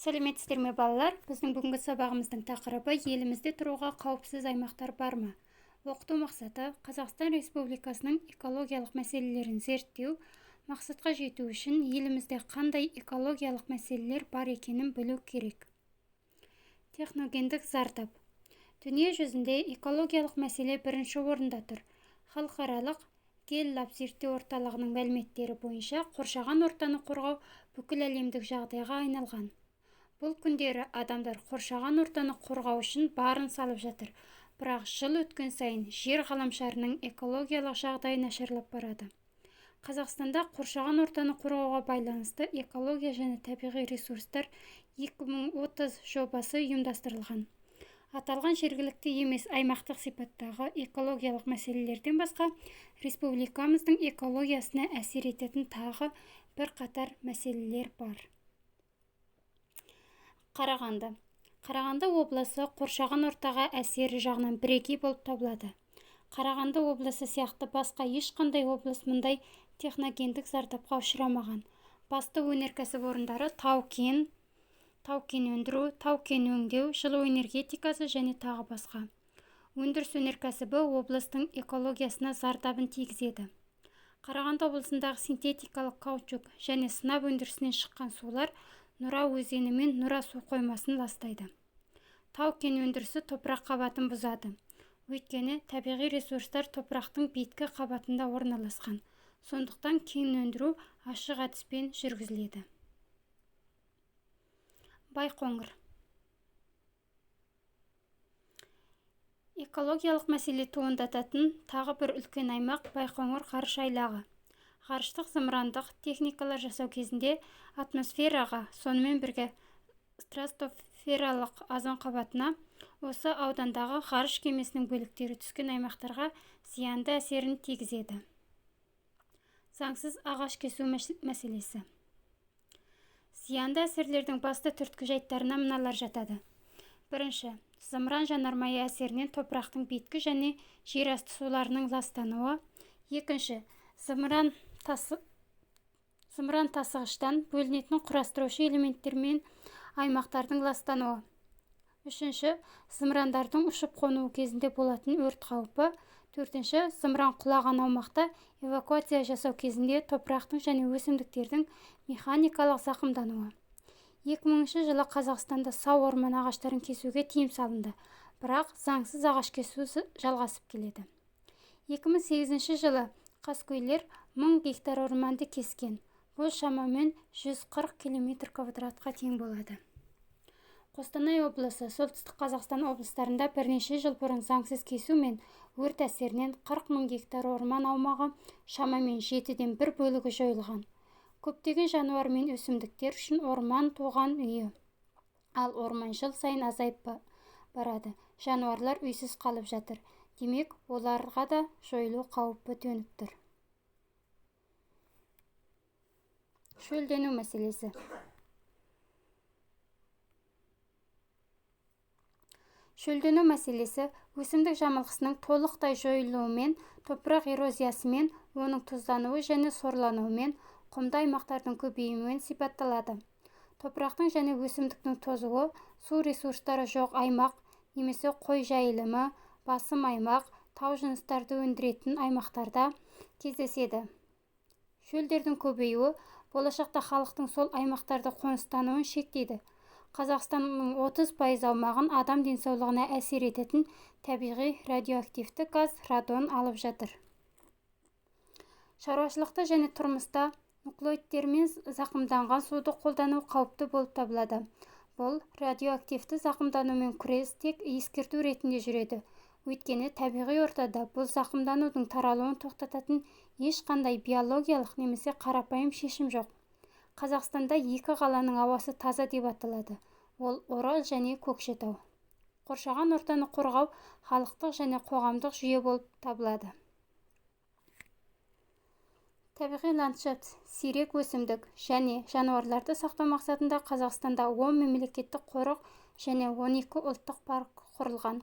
Сәлеметсіздер ме, балалар? Біздің бүгінгі сабағымыздың тақырыбы: елімізде тұруға қауіпсіз аймақтар бар ма? Оқыту мақсаты: Қазақстан Республикасының экологиялық мәселелерін зерттеу. Мақсатқа жету үшін елімізде қандай экологиялық мәселелер бар екенін білу керек. Техногендік зардап. Дүние жүзінде экологиялық мәселе бірінші орында тұр. Халықаралық Гэллап зерттеу орталығының мәліметтері бойынша, қоршаған ортаны қорғау бүкіл әлемдік жағдайға айналған. Бұл күндері адамдар қоршаған ортаны қорғау үшін барын салып жатыр. Бірақ жыл өткен сайын жер ғаламшарының экологиялық жағдайы нашарлап барады. Қазақстанда қоршаған ортаны қорғауға байланысты «Экология және табиғи ресурстар 2030» жобасы ұйымдастырылған. Аталған жергілікті емес аймақтық сипаттағы экологиялық мәселелерден басқа республикамыздың экологиясына әсер ететін тағы бірқатар мәселелер бар. Қарағанды. Қарағанды облысы қоршаған ортаға әсері жағынан бірегей болып табылады. Қарағанды облысы сияқты басқа ешқандай облыс мұндай техногендік зардапқа ұшырамаған. Басты өнеркәсіп орындары тау-кен, тау-кен өндіру, тау-кен өңдеу, жылу энергетикасы және тағы басқа. Өндіріс өнеркәсібі облыстың экологиясына зардабын тигізеді. Қарағанды облысындағы синтетикалық каучук және сынап өндірісінен шыққан сулар Нұра өзені мен Нұра су қоймасын ластайды. Тау-кен өндірісі топырақ қабатын бұзады. Өйткені табиғи ресурстар топырақтың беткі қабатында орналасқан. Сондықтан кен өндіру ашық әдіспен жүргізіледі. Байқоңыр. Экологиялық мәселе туындататын тағы бір үлкен аймақ — Байқоңыр ғарыш айлағы. Ғарыштық зымырандық техникалар жасау кезінде атмосфераға, сонымен бірге стратосфералық озон қабатына, осы аудандағы ғарыш кемесінің бөліктері түскен аймақтарға зиянды әсерін тигізеді. Заңсыз ағаш кесу мәселесі. Зиянды әсерлердің басты түрткі жайттарына мыналар жатады. Бірінші, зымыран жанармайы әсерінен топырақтың беткі және жер асты суларының ластануы. Екінші, зымыран тасығыштан бөлінетін құрастырушы элементтер мен аймақтардың ластануы. Үшінші, зымырандардың ұшып қонуы кезінде болатын өрт қаупі. Төртінші, зымыран құлаған аумақта эвакуация жасау кезінде топырақтың және өсімдіктердің механикалық зақымдануы. 2000 жылы Қазақстанда сау орман ағаштарын кесуге тыйым салынды, бірақ заңсыз ағаш кесу жалғасып келеді. 2008 жылы қаскөйлер 1000 гектар орманды кескен. Бұл шамамен 140 километр квадратқа тең болады. Қостанай облысы, Солтүстік Қазақстан облыстарында бірнеше жыл бұрын заңсыз кесу мен өрт әсерінен 40 мың гектар орман аумағы, шамамен жетіден бір бөлігі жойылған. Көптеген жануар мен өсімдіктер үшін орман — туған үйі. Ал орман жыл сайын азайып барады. Жануарлар үйсіз қалып жатыр. Демек, оларға да жойылу қаупі төніп тұр. Шөлдену мәселесі. Шөлдену мәселесі өсімдік жамылғысының толықтай жойылуымен, топырақ эрозиясымен, оның тұздануы және сорлануымен, құмды аймақтардың көбеюімен сипатталады. Топырақтың және өсімдіктің тозуы су ресурстары жоқ аймақ немесе қой жайылымы басым аймақ, тау жыныстарды өндіретін аймақтарда кездеседі. Шөлдердің көбеюі болашақта халықтың сол аймақтарда қоныстануын шектейді. Қазақстанның 30% аумағын адам денсаулығына әсер ететін табиғи радиоактивті газ радон алып жатыр. Шаруашылықта және тұрмыста нуклоидтермен зақымданған суды қолдану қауіпті болып табылады. Бұл радиоактивті зақымданумен күрес тек ескерту ретінде жүреді. Өйткені табиғи ортада бұл зақымданудың таралуын тоқтататын ешқандай биологиялық немесе қарапайым шешім жоқ. Қазақстанда екі қаланың ауасы таза деп аталады. Ол — Орал және Көкшетау. Қоршаған ортаны қорғау халықтық және қоғамдық жүйе болып табылады. Табиғи ландшафт, сирек өсімдік және жануарларды сақтау мақсатында Қазақстанда 10 мемлекеттік қорық және 12 ұлттық парк құрылған.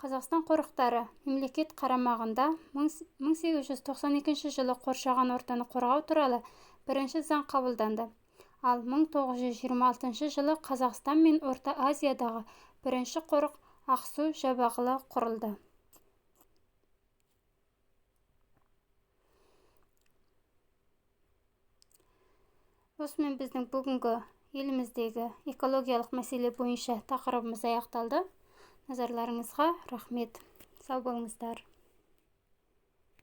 Қазақстан қорықтары мемлекет қарамағында 1892 жылы қоршаған ортаны қорғау туралы бірінші заң қабылданды. Ал 1926 жылы Қазақстан мен Орта Азиядағы бірінші қорық Ақсу-Жабағылы құрылды. Осымен біздің бүгінгі еліміздегі экологиялық мәселе бойынша тақырыбымыз аяқталды. Назарларыңызға рахмет. Сау болыңыздар.